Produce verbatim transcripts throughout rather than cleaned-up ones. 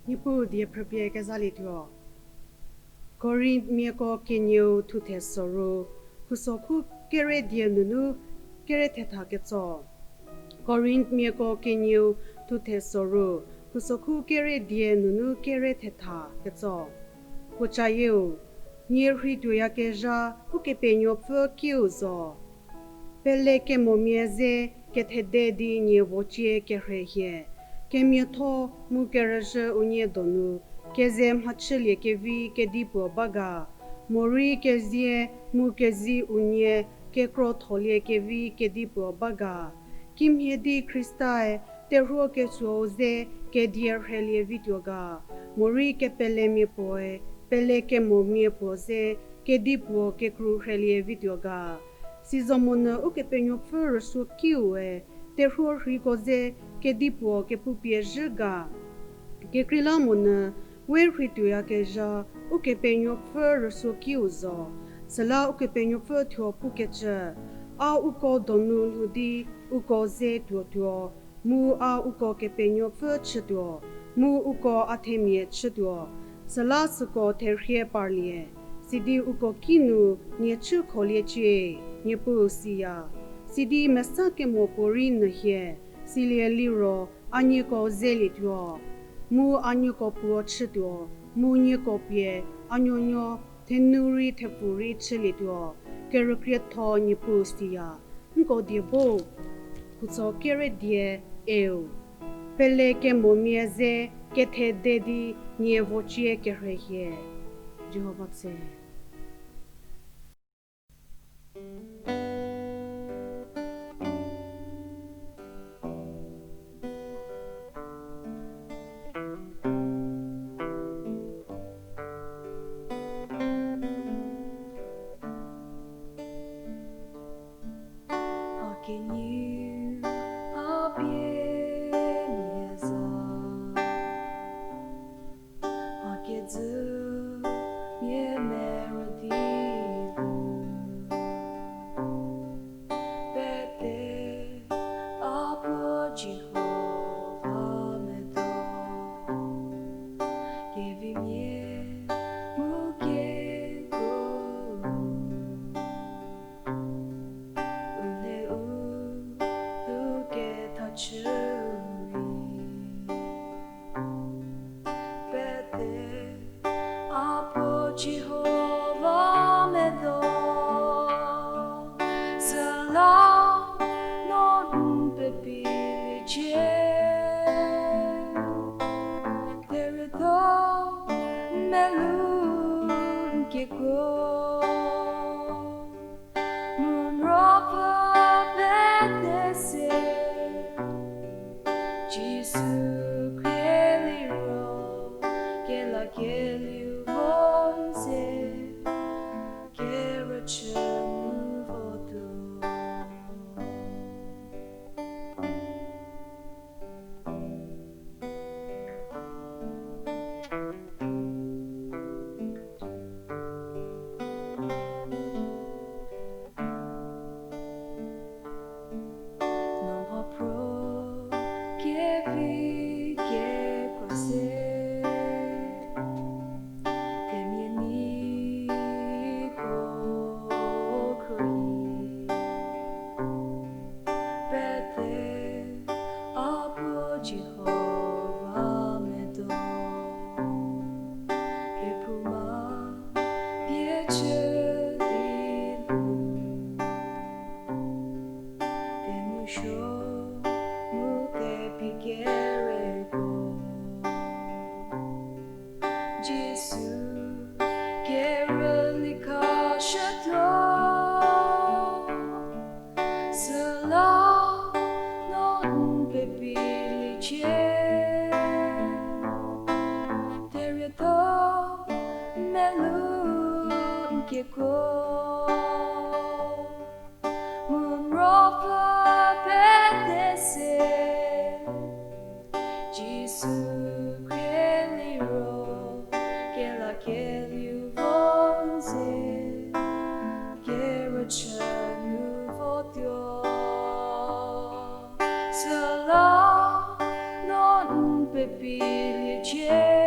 Niepuu die phrüpie kezalietuo. Korinthmiako kenieu thuthe soru, khusokhu kere die nunu kere thetha ketso. Korinthmiako kenieu thuthe soru, khusokhu kere die nunu kere thetha ketso. Puocayieu, nie rhei tuoyakezha Ukepenuopfü kiu zo. Pele kemomia ze kethede di nie vocie kerhei hie, kemiatho mu kerüzhü unie donu keze mhachüliekevi kedipuo ba ga, morei kezie mu kezi unie kekrotholiekevi kedipuo ba ga. Kimhie di Khristae terhuo kesuou ze kedie rhelie vituo ga, morei kepelemia puoe pele kemomia puo ze kedipuo kekru rhelie vituo ga. Sizomonyü Ukepenuopfü rüsuokiue terhuo rheiko ze kedipuo kepupie zhü ga. Kekreilamonyü we rhei tuoyakezha Ukepenuopfü rüsuokiu zo. Süla Ukepenuopfü thuo pukecü, a uko donu lhou di uko ze tuotuo, mu a uko Kepenuopfü chütuo, mu uko a themia chütuo, süla süko therhie parlie, sidi uko kinu nie chü kholiecie, Niepuu siya. Sidi mesa kemo puorei nyü hie, silie liro a nieko zelietuo, mu a nieko puo chütuo, mu nieko pie a nuonuo thenu rei thepfu rei chülietuo, kerükrietho Niepuu siya. Nko die bo, khutso kere die eu. Pele kemomia ze kethede di nie vocie kerhei hie. Jihova tse. A kenieu a pie mia za, a kejü mia merü di ru, pete a puo Jihova medo, kevimia mu kekuo u le u lhou kethachü rei, pete a puo Jihova medo, süla no n pepiliecie. Derei tho melou n kekuo, mu n ruopfü pete se, Jisu khrie liro, kelakelieu vo n ze, kerüchü nu votuo. No mha phro kevi kekra se, themia niko khruohi, pete a puo Jihova medo, kephouma pie chü di lhou, tenyidie mu tephi kereko, Jisu kerüli khashütuo, süla no n pepiliecie. Derei tho melou n kekuo, mu n ruopfü pete se, Jisu khrie liro, kelakelieu vo n ze, kerüchü nu votuo. Süla no n pepiliecie.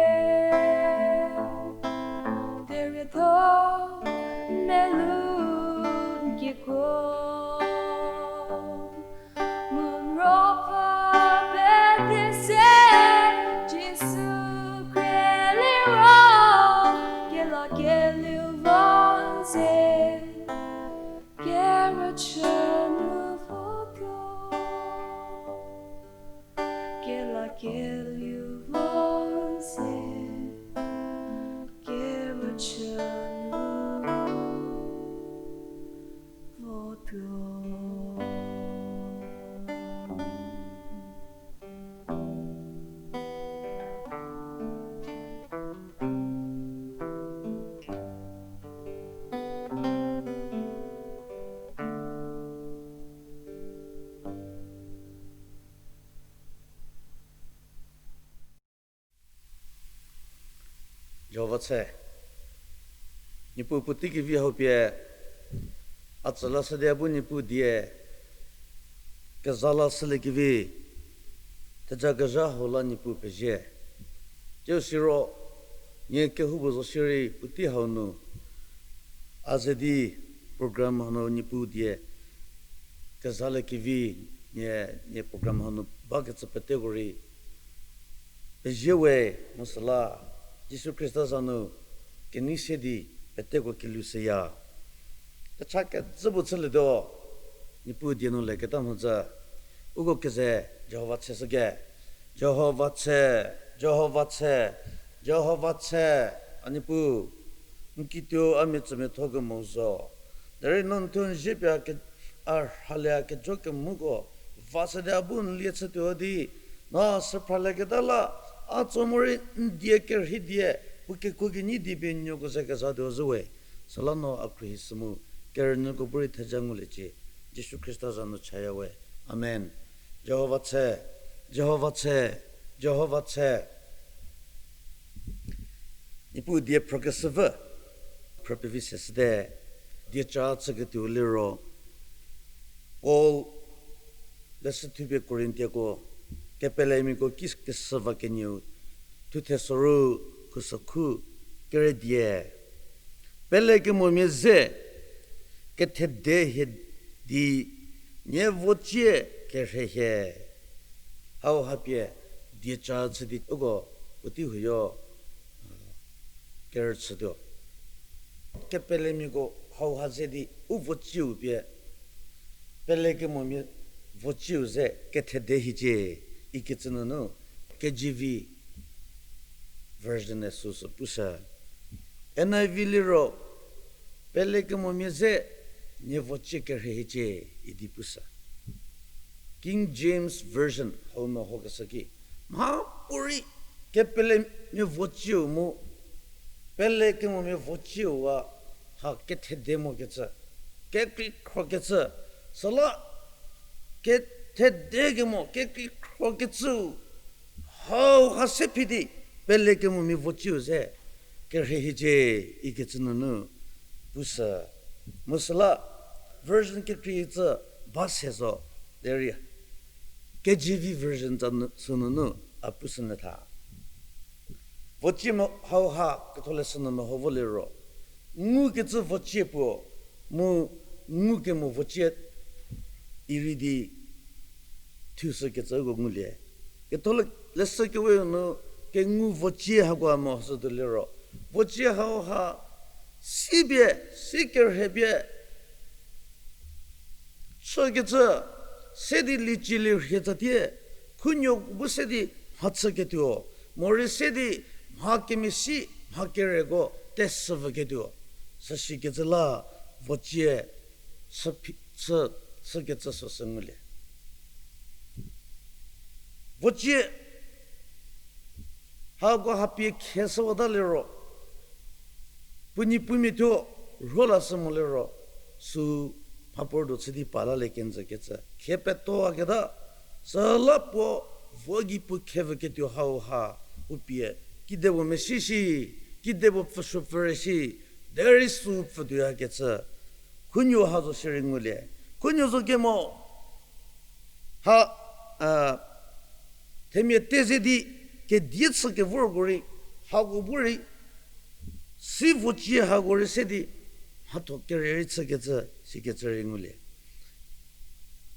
Keliu vo ze, kerüchü nu votuo. Jihova tse. Niepuu puotei kevi hau pie, a tsü lashü di a bu Niepuu die keza lashüliekevi, theja kezha hau la Niepuu pezie. Tsiu siro, nie kehoupuo zo shierei puotei hau nu, a ze di program hanu Niepuu die kezaliekevi, nie, nie program hanu bakecü peteko rei pezie we, mu süla Jisu Khrista za nu kenei se di peteko kelu seya. Kecha kecü puo chülietuo, Niepuu die nu leketa mhodzü, uko keze Jihova tse shüke. Jihova tse, Jihova tse, Jihova tse, a Niepuu, n kituo a mia tsümiatho kemo zo. Derei no n thuo n zie pie a ke-, a rhalie a kejo kemoko, va se di a bu n lie chütuo di, no süphralieketa la, a tso morei n die kerhei die, puo kekuo kenyi di pie nuoko ze kezatuo zhü we. Süla no a khruohi sü mu, kerünyüko bu rei theja nguliecie. Jisu Khrista za nu chaya we. Amen. Jihova tse, Jihova tse, Jihova tse. Niepuu die phrükeshüvü, phrü pevi se shüte, dieca chüketuo liro, Paul leshü thupie Korintiako, kepelemiako ki keshü va kenieu, thuthe soru, khusokhu, kere die. Pelekemomia ze, kethede hie di, nie vocie kerhei hie. Hau ha pie, dieca chü di uko, puotei huoyo, kerüchütuo. Kepelemiako hau ha ze di u vocieu pie, pelekemomia vocieu ze kethede hiecie, ikecü nunu, K J V version-e süsü pushü. N I V liro, pelekemomia ze nie vocie kerhei hiecie idi pushü. King James Version hau mehokeshü ki, mhapuorei kepelemia vocieu mu, pelekemomia vocieu a ha kethede mokecü, kekreikhrokecü, süla kethede kemo kekreikhro kecüu, hau ha se phi di, pelekemomia vocieu ze kerhei hiecie ikecü nunu pushü. Mu süla version kekreicü ba se zo, derei K J V version ta nu, sünunu a pushü nyü tha. Vocie mo hau ha ketholeshü nu meho vo liro, ngukecü vocie puo, mu ngukemo vocie irei di thushükecüko ngulie. Ketholeshü kewe nu kengu vocie hakoa mo sütuo liro, vocie hau ha sipie, sikerhei pie chükecü, se di liecilie rhie tsatie, khunuo bu se di mhachüketuo, morei se di mha kemesi, mha kereko tesüvüketuo, süsikecü la vocie chü, chükecü süsü ngulie. Vocie hako ha pie kheshüwata liro, puo niepumiathuo rholashü mo liro, sü mhapuorei do chü di pa lalie kenjü kecü khie peto a keta, süla puo vo gei puo khevüketuo hau ha, u pie, kidepuo mesi shi, kidepuo pfhüsuo pfhüre shi, derei sü pfhütuoyakecü, khunuo ha zo shierei ngulie. Khunuo zo kemo, ha, a, themia te ze di, kedie chü kevorko rei, hako bu rei, si vocie hako rei se di, mhatho kere rei chükecü, sikecü rei ngulie.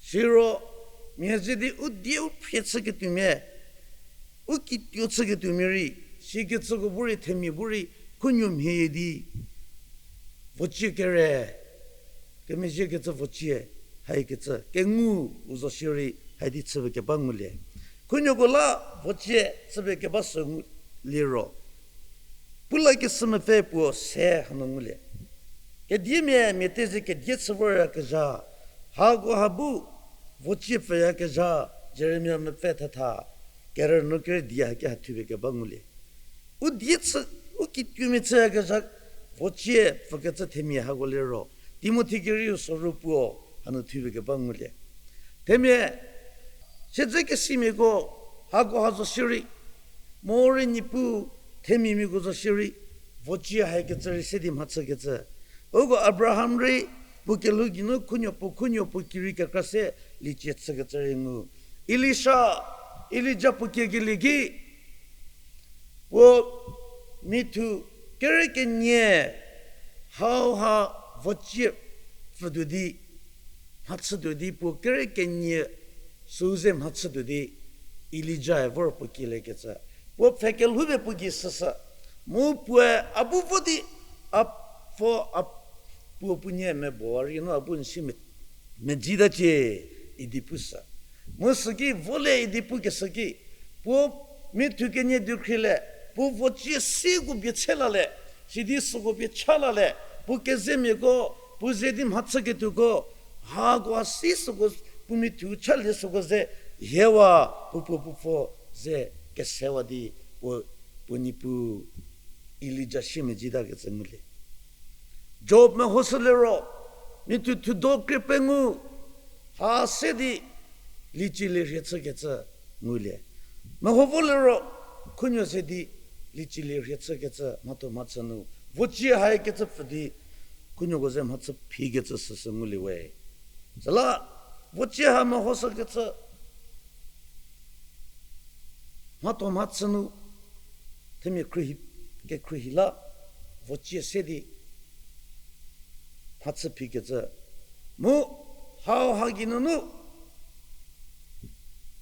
Siro, mia ze di u die u phrie chüketuomia, u kituo chüketuomia rei, sikecüko bu rei themia bu rei, khunuo mhie di, vocie kere, kemezhiekecü vocie, haikecü kengu u zo shierei, hai di chüpie keba ngulie. Khunuoko la vocie chüpie keba sü ngu liro, pu lakeshü mepfü puo se hanu ngulie. Kediemia mia teze kedie chü voryakezha, hako ha bu vocie pfhüyakezha, Jeremia mepfü thetha, kerü nu kerü di haki ha thupie keba ngulie. U die chü, u kituomia chüyakezha, vocie pfhükecü themia hako liro, Timothi kerieu soru puo hanu thupie keba ngulie. Themia, siedzekesimiako, hako ha zo shierei, morei Niepuu themiamiako zo shierei, vocie haikecü rei se di mhachükecü. Uko Abraham rei, puo kelhou geinu khunuo puo, khunuo puo kirei kekra se liecie chükecü rei ngu. Elisha, Elija puo kiekelie ki, puo mithu kere kenie hau ha vocie pfütuo di, mhachütuo di, puo kere kenie süu ze mhachütuo di, Elijae vor puo kieliekecü. Puo pfhe kelhoupie puo gei süsü. Mu puoe a bu vo di, a pfo, a puo puonie mebo a rei nu a bu n si me, medzitacie idi pusü. Mu süki volie idi pukeshü ki, puo mithu kenie dukhrilie, puo vocie sieko bie chelalie, sidi süko bie chalalie, puo kezemiako, puo ze di mhachüketuoko, hako si süko, puo mithu chalie süko ze, hiewa, puo puo puo pfo ze kesewa di, puo, puo niepuu Elija siemedzi takecü ngulie. Job mehoshü liro, mithu thudo krie pengou, ha se di, liecie lie rhie chükecü ngulie. Meho vo liro, khunuo se di, liecie lie rhie chükecü mhatho mhachü nu, vocie haikecü pfü di, khunuoko ze mhachü phikecü süsü ngulie we. Süla, vocie ha mehoshükecü, mhatho mhachü nu, themia khruohi, kekhruohi la, vocie se di, mhachü phikecü. Mu, hau ha geinunu,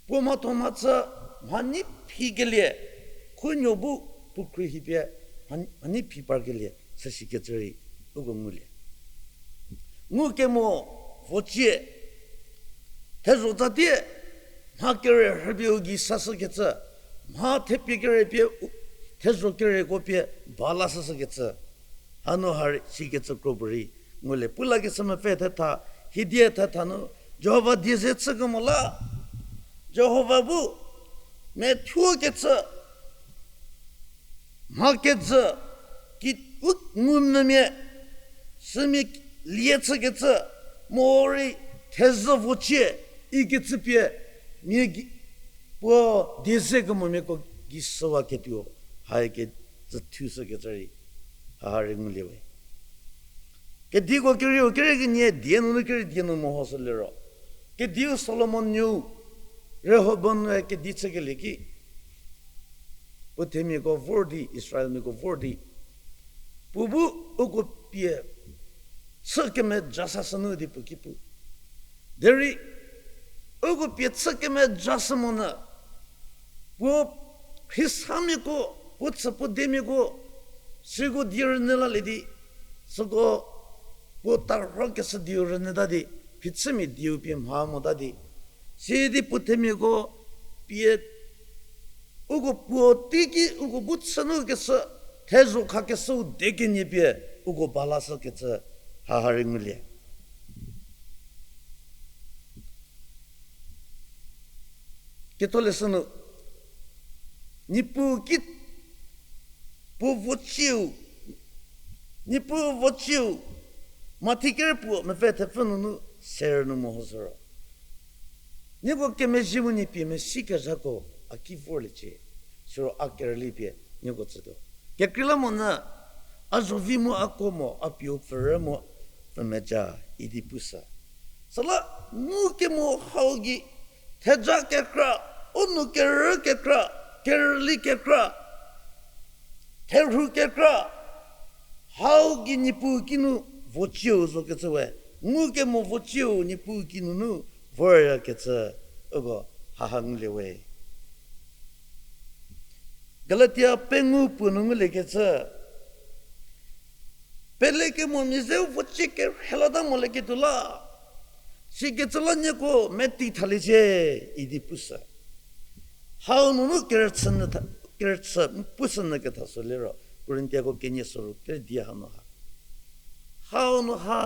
puo mhatho mhachü, mhanyi phikelie, khunuo bu, puo khruohi pie, mha-, mhanyi phi parkelie, süsikecü rei, uko ngulie. Ngukemo, vocie, thezho tsatie, mha kere rhüpie u gei sashükecü, mha thepie kere pie u, thezho kereko pie ba lashüshükecü. Hanu ha rei sikecü kro puorei ngulie. Pu lakeshü mepfü thetha, hiedie thetha nu, Jihova die ze chükemo la, Jihova bu, methuokecü, mha kejü, ki u ngumvümia, sümia lie chükecü, morei thezho vocie, ikecü pie, mia gei, puo die ze kemomiako gei shüwaketuo, haikecü thushükecü rei, ha ha rei ngulie we. Kediko kerieu, kere kenie die nunu kere die nu mehoshü liro. Kediu Solomon nuou, Rehoboam-e kedi chükelie ki. Puo themiako vor di, Israelmiako vor di. Puo bu uko pie chü kemejasashü nu di puo ki pu. Derei, uko pie chü kemejashü monyü. Puo khristamiako, puo chü puo demiako, süko die rünyü lalie di, süko puo tarhokeshü dieu rünyüta di, phichümia dieu pie mha mota di. Sidi puo themiako pie uko puo teiki uko bu chünukeshü, thezho khakeshüu de kenie pie uko ba lashükecü ha ha rei ngulie. Ketholeshü nu, Niepuu ki puo vocieu, Niepuu vocieu, Mathi kere puo mepfü thepfü nunu ser nu mehoshü ro, nieko kemezhie mu nie pie mesikezhako a ki vorliecie, siro a kerüli pie nieko tsütuo. Kekreilamonyü, a zhovi mu a ko mo, a pieu pfürü mu pfü meja idi pushü. Süla ngukemo hau gei, theja kekra, u nou kerü kekra, kerüli kekra, therhu kekra, hau gei Niepuu kinu vocieu zokecü we, ngukemo vocieu Niepuu kinunu voryakecü, uko haha ngulie we. Galatia pengou puo nu nguliekecü, pelekemomia ze vocie kerhei lata molieketuo la, sikecü la nieko meti thaliecie idi pushü. Hau nunu kerüchü, kerüchü pushü nyü ketha sü liro, Korintiako kenie soru kerüdi hanu ha. Hau nu ha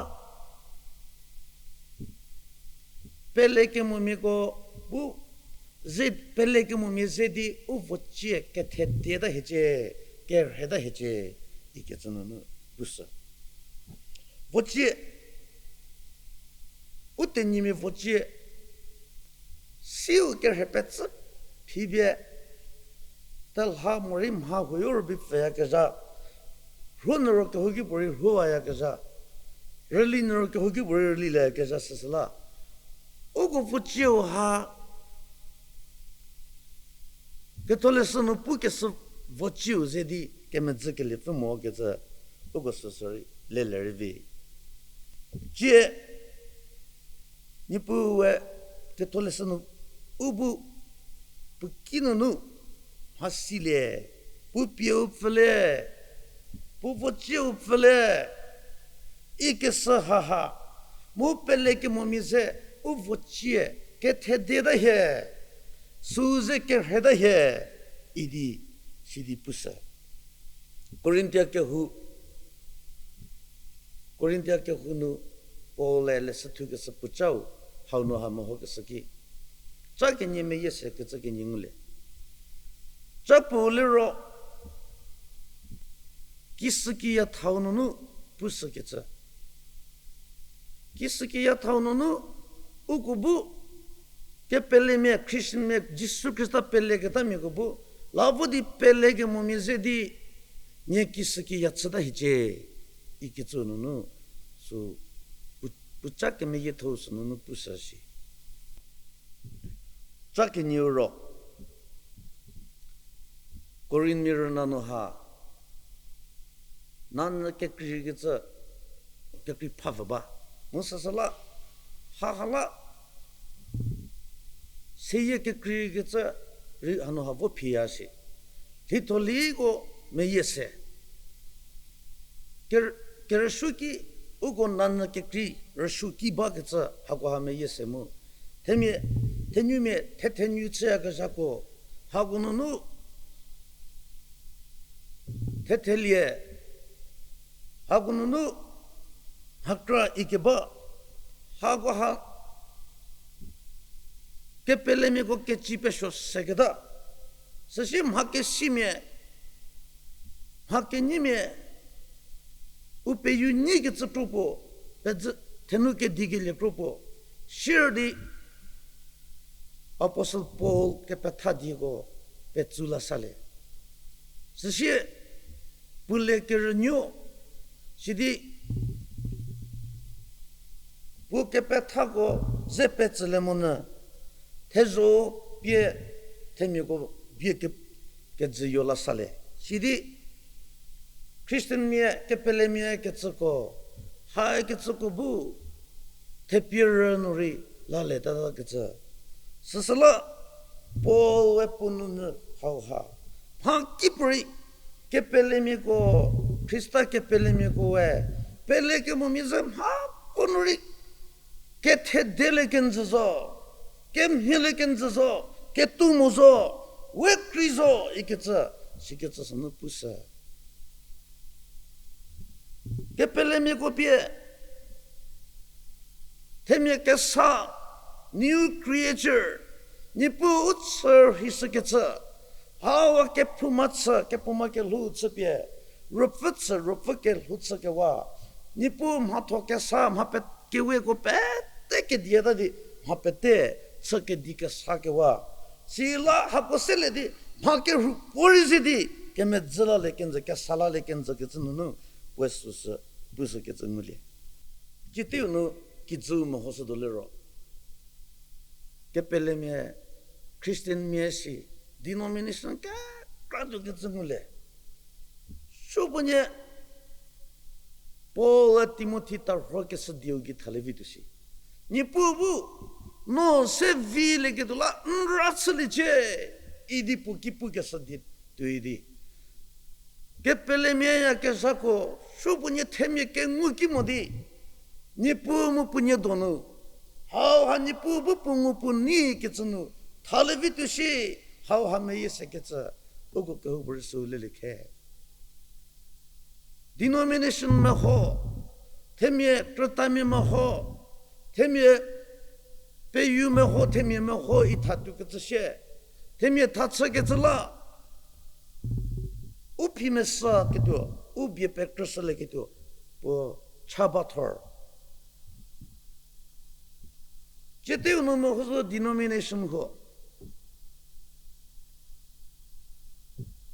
pelekemomiako bu ze, pelekemomia ze di u vocie kethedieta hiecie, kerheta hiecie, ikecü nunu pushü. Vocie, u tenyimia vocie, siu kerhepecü phipie, telha morei mha huoyo rübei pfhüyakezha, rhuo nyü ro kehouki puorei rhuowayakezha, rüli nyü ro kehouki puorei rülileyakezha süsü la. Uko vocieu ha, Ketholeshü nu pukeshü vocieu ze di kemedzü keliepfü mokecü, uko süsü rei lelie rei vi. Cie, Niepuue Ketholeshü nu u bu puo kinunu mhasilie, puo pieu pfülie, puo vocieu pfülie, ikeshü haha, mu pelekemomia ze u vocie kethedieta hie, süu ze kerheta hie, idi sidi pushü. Korintia kehou, Korintia kehou nu Paul-e leshü thukeshü puocau, hau nu ha mehokeshü ki, ca kenie meyie se kecü kenie ngulie. Ca puo liro, kisükiya thau nunu pushükecü. Kisükiya thau nunu uko bu, kepelemia, Christianmia, Jisu Khrista peleketamiako bu, la vo di pelekemomia ze di, nie kisükiya chüta hiecie, ikecü nunu, sü, puo, puoca kemeyiethou sünunu pushü shi. Ca kenieu ro, Korinthmia rüna nu ha, nanyü kekreikecü, kekrei phapfü ba. Mu süsü la, haha la, seyie kekreikecü rei hanu ha vo phiya shi. Lhitholiko meyie se. Ker-, kerüsuoki, uko nanyü kekrei rüsuoki bakecü hakoha meyie se mu. Themia, thenumia, the-, thenumia chüyakezhako, hako nunu, thethelie, hako nunu, mhakra ikeba, hakoha, kepelemiako keci pesuo seketa, süsie mha kesimia, mha kenyimia, u peyu nyikecü kro puo, pezü thenu kedikelie kro puo, sirdi Apostle Paul kepetha dieko petsu la salie. Süsie puo le kerünuo, sidi puo kepethako ze petsülie monyü, thezho pie themiako bie ke-, kejüyo la salie. Sidi Christianmia, kepelemia kecüko, haikecüko bu thepie rü nu rei lalieta kecü. Süsüla Paul-e puo nunyü hauha, mhakipuorei kepelemiako, Khrista kepelemiakoe, pelekemomia ze mhapuo nu rei kethedelie kenjü zo, kemhielie kenjü zo, ketou mo zo, we krei zo ikecü, sikecü sünu pushü. Kepelemiako pie, themia kesa, new creature, Niepuu u chü rhishükecü, hau kephouma chü, kephouma kelhou chüpie, ruopfü chü, ruopfü kelhou chükewa, Niepuu mhatho kesa, mha pe-, keweko pete kedieta di, mha pete chü kedi kesakewa. Sila hako selie di, mha kerhu puorei ze di, kemedzü lalie kenjü, kesa lalie kenjü kecü nunu, puoe süsü, pushükecü ngulie. Citeiu nu kijüu mehoshütuo liro, kepelemia, Christianmia si, denomination kekratuo kecü ngulie. Supuonie Paul-e Timothi tarhokeshü dieu gei thalie vituo shi. Niepuu bu, no se vilieketuo la n ra chüliecie, idi puo ki pukeshü die tuoi di. Kepelemiayakezhako, supuonie themia kengu ki mo di, Niepuu mu puonie donu, hauha Niepuu bu puo ngu puo nei kecü nu, thalie vituo shi, Hau ha meyie sekecü, uko kehoupuorei süu lelie khe. Denomination meho, themia krütamia meho, themia peyu meho, themia meho itha tuokecü sie, themia tha chükecü la, u phi mesa ketuo, u bie pekrüshülieketuo, puo cha ba thor. Cieteu nu meho zo denomination huo.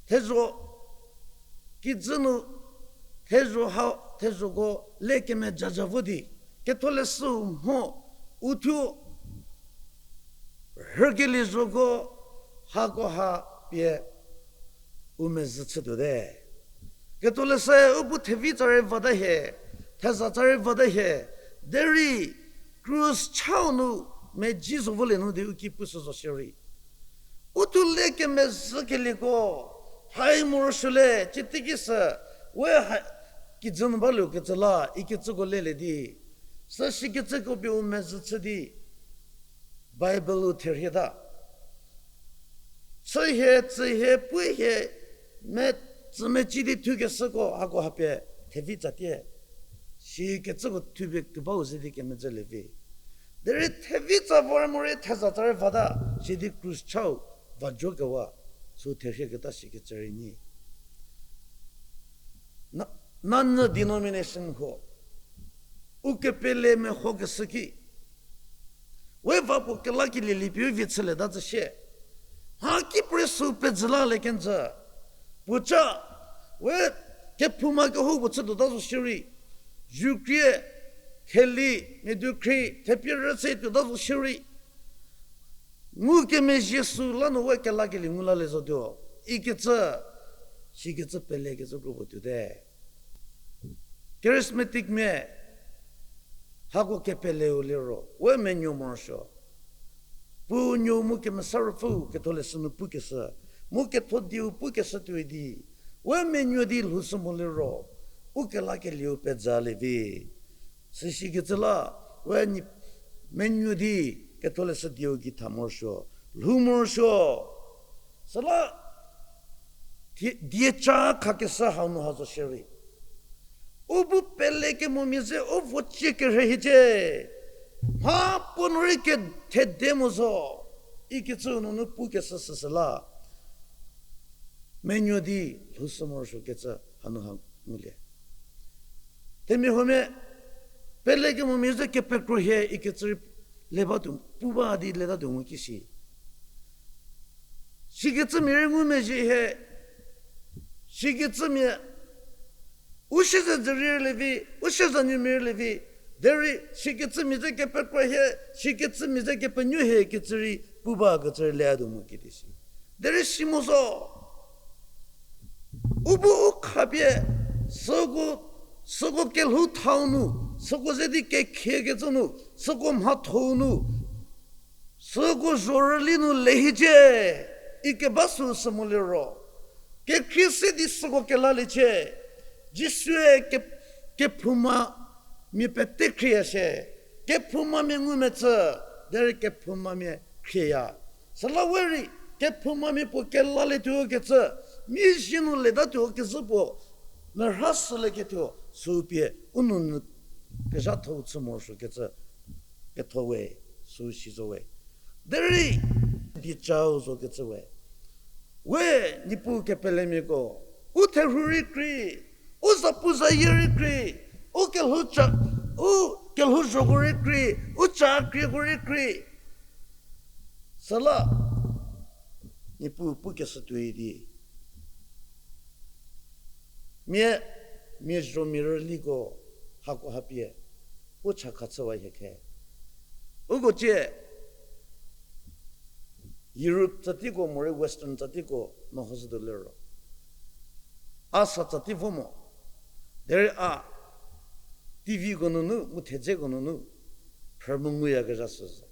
Thezho, kijü nu, thezho ha, thezhoko le kemejaja vo di, ketholeshüu mho, uthuo, rhükelie zhoko, hako ha pie u mezhü chütuote. Ketholeshü u bu thevi tsa rei vata hie, theza tsa rei vata hie, derei krus chau nu meji zo volie nu di u ki pushü zo shierei, uthuo le kemezhükelieko, hai morosuole, cietikisü, we ha, kijü nu baluokecü la ikecüko lelie di, sü sikecüko pie u mezhü chü di, Bible-u therhieta. Chü hie, tsü hie, pu hie, metsümeci di thukeshüko hako ha pie thevi tsatie. Sikecüko thupie kebau ze di kemezhülie vi. Derei thevi tsa vor morei theza tsa rei vata, sidi krus chau vajokewa, sü therhieketa sikecü rei nyi. Na, nanyü denomination huo, u kepele mehokeshü ki, we va puo kelakelie liepie u vie chülieta zhü shie. Mha ki puorei sü pezhü lalie kenjü. Puoca, we kephouma kehoupuo chütuota zo shierei, zukrie, theli, mia dukhri, thepie rüse tuota zo shierei, ngukemezhie sü la nu we kelakelie ngu lalie zotuo ikecü, sikecü pelekecü kropuo tuote. Charismatic mia, hako kepeleu liro we menuo morosuo. Puo nuo mu Kemesa Ruopfüu ketholeshü nu pukeshü, mu ketho dieu pukeshü tuoi di, we menuo di lhoushü moliro, u kelakelieu pezhalie vi. Süsikecü la, we menuo di ketholeshü dieu gei tha morosuo, lhou morosuo. Süla, die, dieca khakeshü hau nu ha zo shierei, u bu pelekemomia ze u vo cie kerhe hiecie. Mha puo nu rei kethede mo zo, ikecü nunu pukeshü süsü la, menuo di lhoushü morosuokecü hanu ha ngulie. Themia huomia, pelekemomia ze kepekro hie ikecü rei le batuo, pu ba di le tatuo ngu ki shi. Sikecümia rei ngumezhie hie, sikecümia, u siezedzürie rei le vi, u siezanuomia rei le vi, derei sikecümia ze kepekro hie, sikecümia ze kepenuo hie kecü rei pu bakecü rei le tatuo ngu ki di shi. Derei si mo zo. U bu u khapie, süko, süko kelhou thau nu, süko ze di kekhiekecü nu, süko mhathou nu, süko zhorüli nu le hiecie, ikeba sü sü moliro, kekhrie se di süko kelaliecie. Jisue ke, kephouma mia pete khrieya shie, kephoumamia ngumetsü, derei kephoumamia khrieya. Süla we rei, kephoumamia puo kelalietuo kecü, mizhie nu letatuo kezhü puo merha shülieketuo, sü pie u nou nu kezhathou chü morosuokecü, ketho we, sü si zo we. Derei, diecau zokecü we. We, Niepuu kepelemiako, u therhu rei krei, u zapuzayie rei krei, u kelhou ca, u kelhouzhoko rei krei, u ca krieko rei krei. Süla, Niepuu pukeshü tuoi di, mia, mia zho mia rüliko, hako hapie, u cha khachüwa hie khe. Uko cie, Europe tsatiko morei Western tsatiko mehoshütuo liro, a sa tsati vo mo. Derei a T Vko nunu mu thedzeko nunu phrü menguyakezha süsü.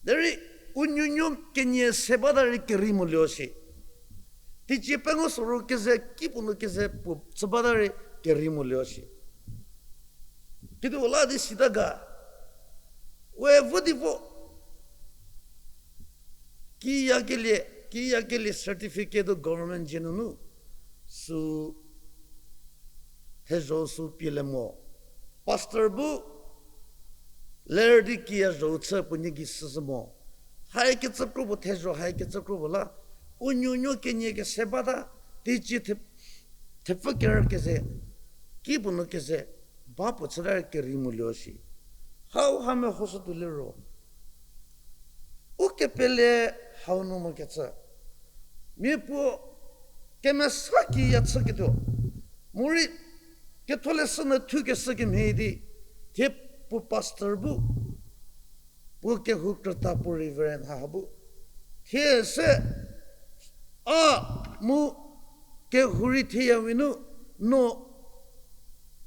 Derei u nuonuo kenie se bata rei kerei moluo shi. Teicie pengou soru keze kipuo nu keze puo chü bata rei kerei moluo shi. Kituo la di sita ga, we vo di vo. Kiya kelie, kiyakelie certificate-u government dzie nunu, sü thezho sü pie le mo. Pastor bu ler di kiya zho-u chü puo nie gei süshü mo. Haikecü kro puo thezho, haikecü kro puo la, u nuonuo kenie kese bata, teicie the-, thepfü kerü keze, ki puo nu keze, ba puo chüta rei kerei mo lio shi. Hau ha mehoshütuo liro, u kepele hau nu mokecü, mia puo kemesa kiya chüketuo, morei ketholeshü nu thukeshü kemhie di, thie puo pastor bu, puo kehou krüta puo reverend ha ha bu, thie se a mu kehou rei thie ya we nu, no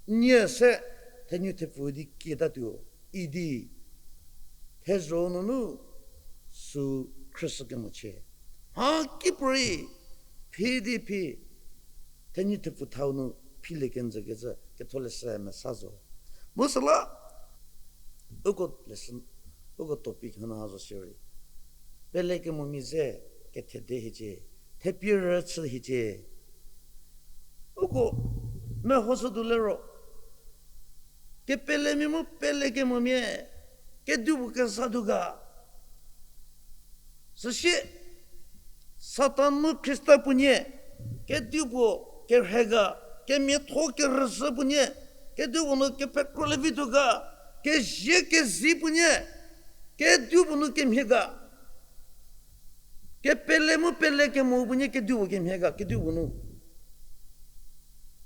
nie se thenu thepfu di kietatuo idi, thezho nunu sü khrüshü kemochie. Mha kipuorei phi di phi, thenu thepfu thau nu philie kenjükecü ketholeshü mesa zo. Mu süla, uko lesson, uko topic hanu ha zo shierei, pelekemomia ze kethede hiecie, thepie rüchü hiecie. Uko mehoshütuo liro, kepelemia mu pelekemomia kedipuo kezatuo ga. Süsie, Satan mu Khrista puonie kedipuo kerhe ga, kemiatho kerüzhü puonie kedipuo nu kepekrolie vituo ga, kezie kezi puonie kedipuo nu kemhie ga, kepele mu pelekemo puonie kedipuo kemhie ga, kedipuo nu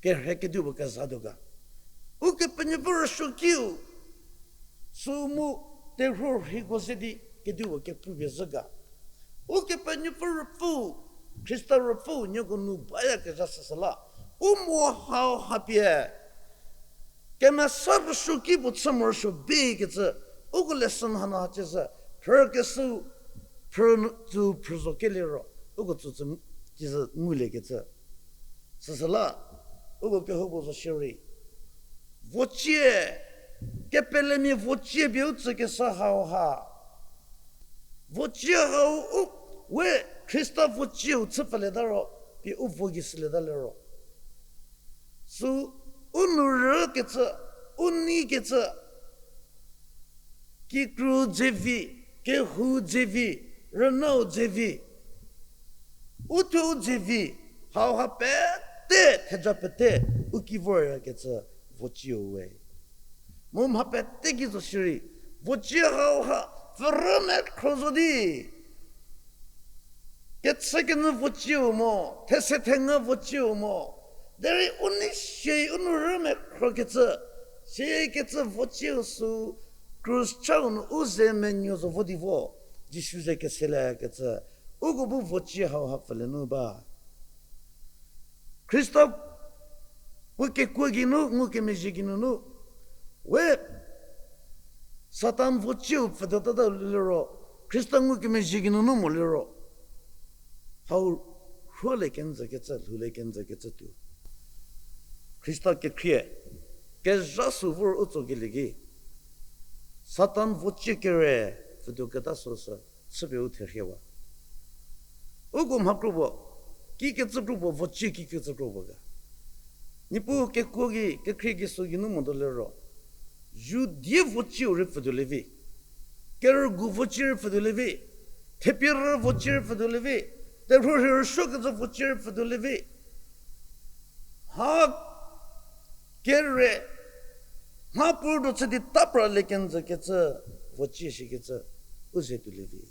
kerhe kedipuo kezatuo ga. Ukepenuopfü rüsuokiu sü mu terhuo rheiko ze di kedipuo kepupie zhü ga. Ukepenuopfü Ruopfü, Khrista Ruopfü nieko nu bayakezha süsüla, u mo hau ha pie kemesa rüsuoki puo chü morosuo bekecü, uko lesson hanu ha ciezü, phrükeshü, phrü tsü phrü zo keliro, uko tsü tsü, ciezü nguliekecü. Süsüla, uko kehoupuo zo shierei, vocie, kepelemia vocie pie u tsükeshü hau ha, vocie hau u, we Khrista vocieu chü pfhülieta ro, pie u vo gei sülieta liro, sü u nou rükecü, u neikecü, kikru dze vi, kehou dze vi, rünau dze vi, u thuo u dze vi, hau ha pete theja pete u ki voryakecü vocieu we. Mu mha pete ki zo shierei, vocie hau ha pfürü mekhro zo di kechükenyü vocieu mo, these thenga vocieu mo, derei u nei sie u nou rü mekhrokecü, siekecü vocieu sü krus chau nu u ze menuo zo vo di vo, Jisu ze keselekecü, uko bu vocie hau ha pfhülie nu ba. Khrista puo kekuo geinu, ngukemezhie geinunu, we Satan vocieu pfütuotata liro, Khrista ngukemezhie geinunu mo liro, hau rhuolie kenjükecü, lhoulie kenjükecü tuo. Khrista kekhrie, kezha sü vor u tsokelie ki, Satan vocie kere pfütuoketa süsü, chüpie u therhiewa. Uko mha kro puo, kikecü kro puo, vocie kikecü kro puo ga. Niepuu kekuo gei, kekhrie gei sü geinu motuo liro, Judie vocieu rei pfütuolie vi, kerügu vocie rei pfütuolie vi, thepierü vocie rei pfütuolie vi, terhuo rhie rüsuokecü vocie rei pfütuolie vi. Ha kere, mha puo tuo chü di ta pralie kenjükecü, vocie shikecü, u ze tuolie vi.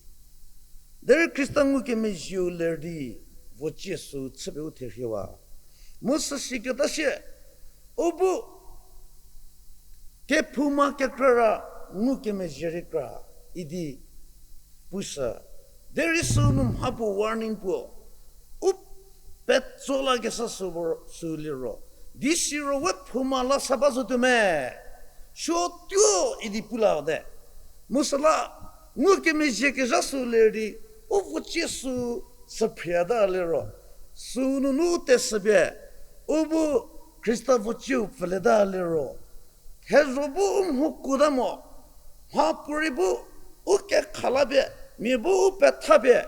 Derei Khrista ngukemezhieu ler di, vocie sü chüpie u therhiewa. Mu süsiketa sie, u bu kephouma kekra ra ngukemezhie rei kra idi pushü. Derei sünu mha puo warning puo, u petso lakeshü sü liro, di siro we phouma la sa ba zotuo me, suotuo idi pu late. Mu süla, ngukemezhie kezha sü ler di, u vocie sü süphriata liro, sünunu teshüpie, u bu Khrista vocieu pfülieta liro, thezho bu u mhokuota mo, mhapuorei bu u kekhalapie, mia bu u pethapie,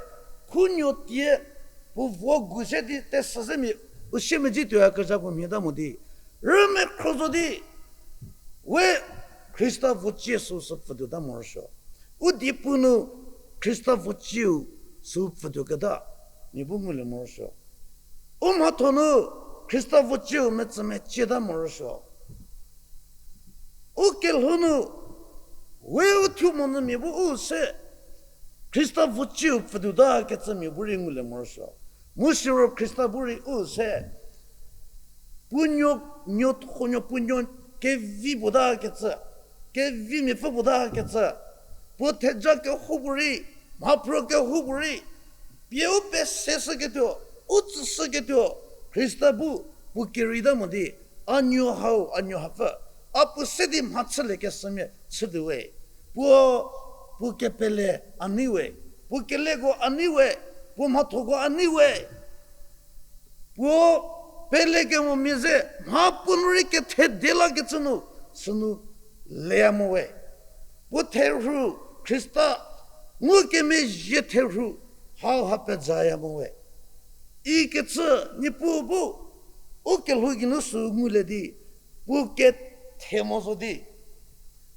Khunuo tie puo vo gu se di tesü se mia u siemedzi tuoyakezha puo mhie ta mo di, rümekhro zo di, we Khrista vocie süu sü pfütuo ta morosuo. U diepu nu Khrista vocieu süu pfütuo keta mia bu ngulie morosuo. U mhatho nu Khrista vocieu metsümecie ta morosuo. U kelhou nu, we u thuo monyü mia bu u se Khrista vocieu pfütuo ta kecü mia bu rei ngulie morosuo. Mu siro Khrista bu rei u se puo nuo, nuotho nuo puo nuo kevi puo ta kecü, kevimiapfü puo ta kecü, puo theja kehoupuorei, mhaphro kehoupuorei, pie u pese shüketuo, u tsüshüketuo, Khrista bu puo kerei ta mo di, a nuo hau, a nuo hapfü, a puo se di mhachülie keshümia chütuo we. Puo, puo kepele a nei we, puo keleko a nei we, puo mhathoko a nei we. Puo pelekemomia ze mha puo nu rei kethede lakecü nu, sünu leya mo we. Puo therhu, Khrista ngukemezhie therhu, hauha pezaya mo we. Ikecü Niepuu bu u kelhou geinu sü ngulie di, puo kethe mo zo di,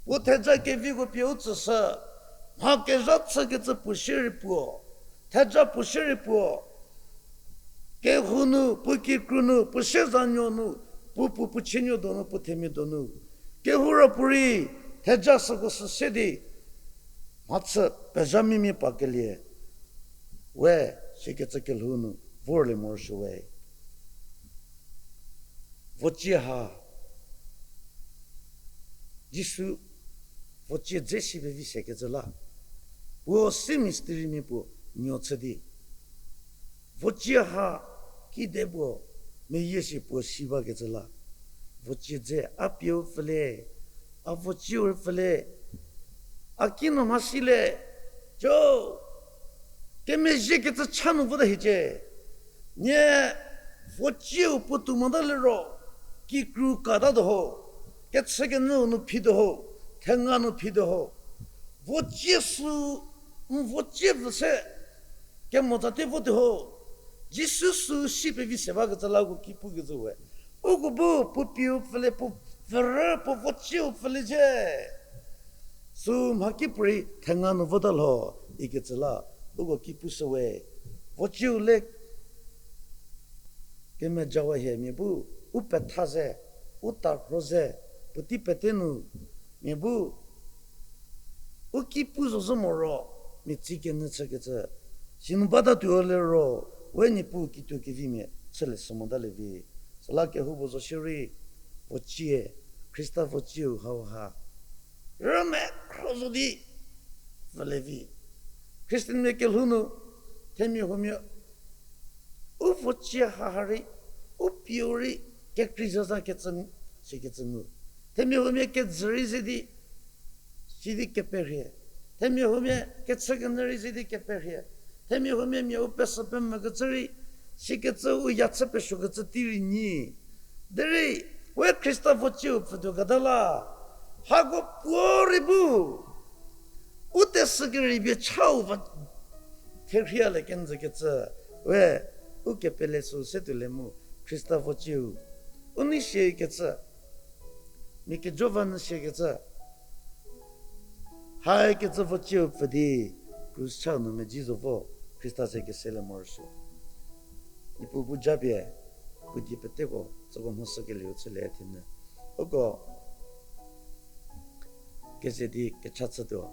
puo theja keviko pie u tsüshü, mha kezha chükecü puo shierei puo, theja puo shierei puo, kehou nu, puo kikru nu, puo siezanuo nu, puo puo puo chienuo donu, puo themia donu, kehou ra puorei theja süko sü se di mhachü pezha mimia pakelie we, sikecü kelhou nu vorlie morosuo we. Vocie ha, Jisu vocie dze si pevi sekecü la, puo si mystery mia puo nuo chü di, vocie ha kide puo meyie si puo si bakecü la, vocie dze a pieu pfülie, a vocieu pfülie, a kinu mha silie, jo, kemezhiekecü cha nu vota hiecie. Nie vocieu puotou mota liro, kikru kata tuo ho, kechükenyüu nu phituo ho, thenga nu phituo ho. Vocie sü, n vocie pfü se, kemo tsatie votuo ho. Jisu sü si pevi se bakecü la uko ki pukecü we. Uko bu puo pieu pfülie, puo pfürü, puo vocieu pfülie zhie. Sü mhakipuorei thenga nu vota lho, ikecü la uko ki pushü we. Vocieu le kemejawa hie mia bu, u petha ze, u tarho ze, puotei pete nu, mia bu u ki pu zozü moro, mia tsi kenyü chükecü, sinu batatuo liro, we Niepuu kituo kevimia chülie sü motalie vi. Süla kehoupuo zo shierei, vocie, Khrista vocieu hauha rümekhro zo di pfülie vi. Christianmia kelhou nu, themia huomia, u vocie haha rei, u pieu rei, kekrei zaza kecü, sikecü ngu. Themia huomia kejü rei ze di, sidi keperhie. Themia huomia kechükenyü rei ze di keperhie. Themia huomia mia u pesü pemvükecü rei, sikecü u ya chü pesuokecü tei rei nyi. Derei, we Khrista vocieu pfütuo keta la, hako puo rei bu u tesü kerei bie chau va therhielie kenjükecü, we u kepele sü se tuolie mu, Khrista vocieu u nei siekecü, mia kejo va nyü siekecü, haikecü vocieu pfü di, krus chau nu medzi zo vo, Khrista ze keselie morosuo. Niepuu bu japie, puo die peteko tsüko mhoshükelieu chülie thenyü. Uko keze di kecha chütuo.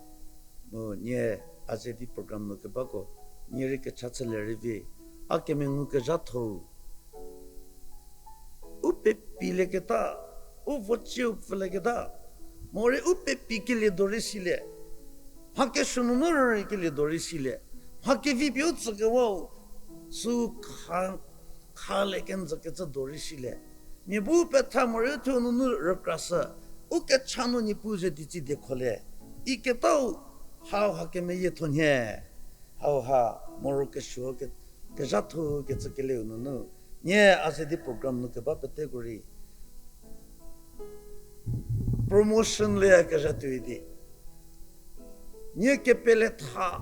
Mu nie a ze di program nu kebako, nie rei kecha chülie rei vi. A kemengu kezhatho-u, u pepilieketa, u vocieu pfülieketa, morei u pepikelie do rei silie. Mha kesuo nunu rüreikelie do rei silie. Mha kevi pie u tsükewau, sü kha, khalie kenjükecü do rei silie. Mia bu petha morei u thuo nunu rükrashü, u kecha nu Niepuu ze di tsi diekholie. Iketau, hauha kemeyietho nhie. Hauha moro kesuo ke, kezhatho kecü keleu nunu, nie a ze di program nu keba peteko rei promotion leyakezha tuoi di, nie kepele tha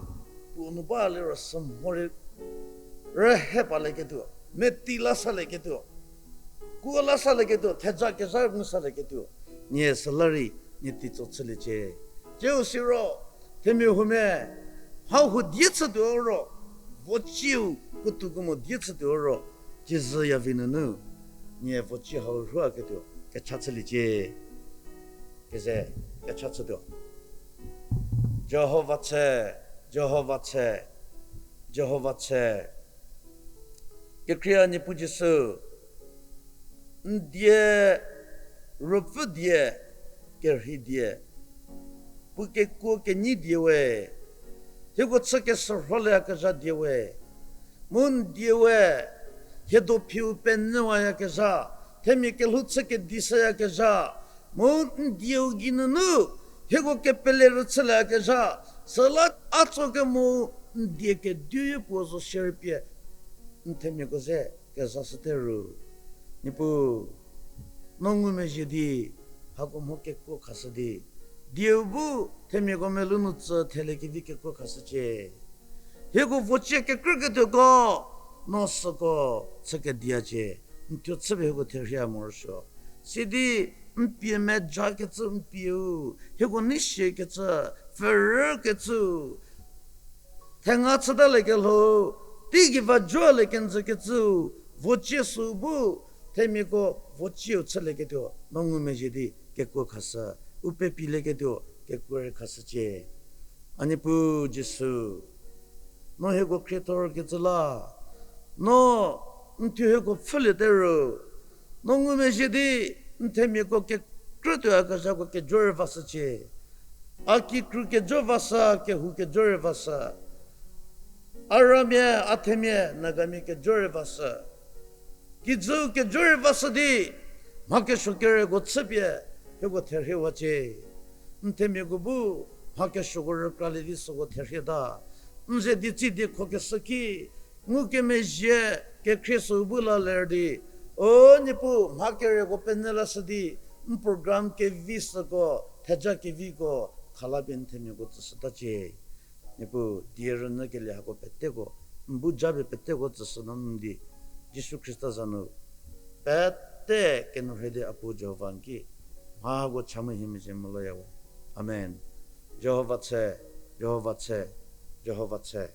puo nu ba liro sü mhorei rühe palieketuo, meti la salieketuo, kuo la salieketuo, theja kezha ngu salieketuo, nie süla rei nie teitso chüliecie. Tsiu siro, themia huomia, hau huo die chütuo ro, vocieu kuotuo kemo die chütuo ro, kezhü yavi nunu, nie voci hau rhuaketuo kecha chüliecie. Keze, kecha chütuo. Jihova tshe, Jihova tshe, Jihova tshe. Kekhrie Niepuu Jisu, n die, ruopfü die, kerhei die, puo kekuo kenyi die we, hieko chü keshürholieyakezha die we, mu n die we, hiedo phiu penyüwayakezha, themia kelhou chü kedishüyakezha, mu n dieu geinunu hieko kepele rüchülieyakezha, süla a tso kemo n die kediu puo zo shierpie n themiako ze kezashüte ru. Niepuu, no ngumezhie di, hako mho kekuo khashü di, dieu bu themiako melou nu tsü theliekevi kekuo khashücie. Hieko vocie kekrüketuoko, no süko chükediacie, n thuo chüpie hieko therhie morosuo. Sidi n pie mejakecü n pieu, hieko nei siekecü, pfürükecü, thenga chütaliekelho, teigei va joalie kenjükecüu, vocie süu bu, themiako vocieu chülieketuo no ngumezhie di kekuo khashü, u pepilieketuo kekuo rei khashücie. A Niepuu Jisu, no hieko khriethorkecü la, no n thuo hieko pfhüliete ru, no ngumezhie di n themiako kekrütuoyakezhako kejo rei vashücie. A kikru kejo vashü, kehou kejo rei vashü. A ramia, a themia, Nagamia kejo rei vashü. Kijü kejo rei vashü di, mha kesuo kereko chüpie, hieko therhiewacie. N themiako bu, mha kesuoko rükralie di süko therhieta. N ze di tsi di khokeshü ki, ngukemezhie, kekhrie süu bu la ler di, o Niepuu, mha kereko penyü lashü di, n program kevi süko, theja keviko, khalapie n themiako tsüshütacie. Niepuu, die rünyükelie hako peteko, n bu japie peteko tsüshü nunu di, Jisu Khrista za nu, pete kenou rhei di a Puo Jihova n ki, mha hako cha mu hie mezhie meloyawe. Amen. Jihova tshe, Jihova tshe, Jihova tshe.